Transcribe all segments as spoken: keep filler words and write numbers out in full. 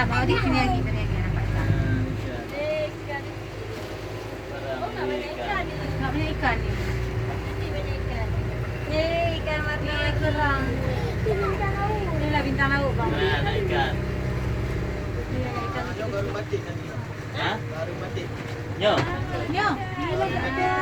Abang Adi sini lagi, sini lagi, nampak ikan. Barang ikan. Nampak banyak ikan ni. Nampak banyak ikan ni. Eh, ikan warna kerang. Ni bintang laut. Inilah bintang laut, Bang. Nah, ada ikan. Ni ada ikan. Hah? Nyoe. Nyoe. Ni lagi ada.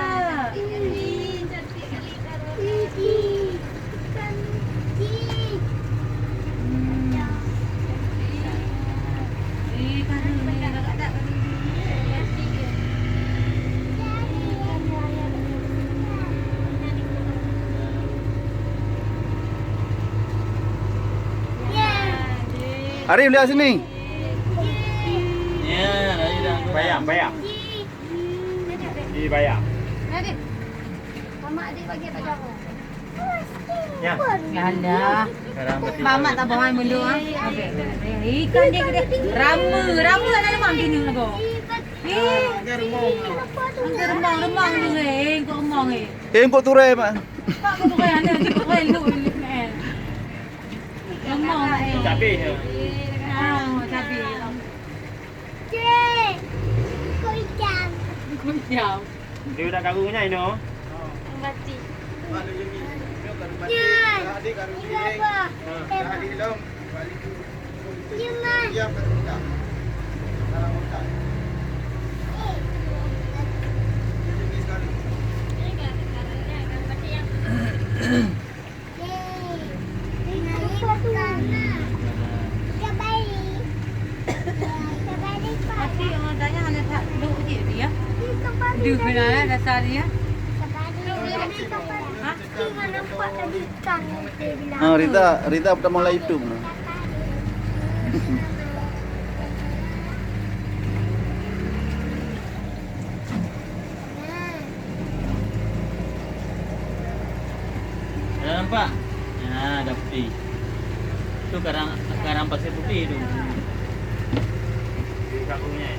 Arif, lihat sini. Ya, rayu dah. Bayam, bayam. Di bayam. Mamak adik bagi Pak Jaro. Ya. Ya Allah. Sekarang berarti Mamak tak bohong mundur, ah. Okey. Ikan dia gede. Rama, rama ada lemang gini lagu. Eh. Ada remang, remang ni, eh. Kok remang, eh. Eh, kok turai, Mak. Pak, kok turai, anak dia turai lu, eh. Remang, eh. Cabai, ya. Ah, cabai. Cik, kok ikan. Kok ikan. Dia dah karung nya, Ino. Mati. Nyan. Ini apa? Nyan, Ma. Tapi orang tanya hana that duduk je dia. Dia kena dasar dia. Ha? Ah, Rita, Rita pertama mulai YouTube ni. Dah nampak? Ha, dah putih. Tu karang, karang pasir putih tu. Di kampungnya.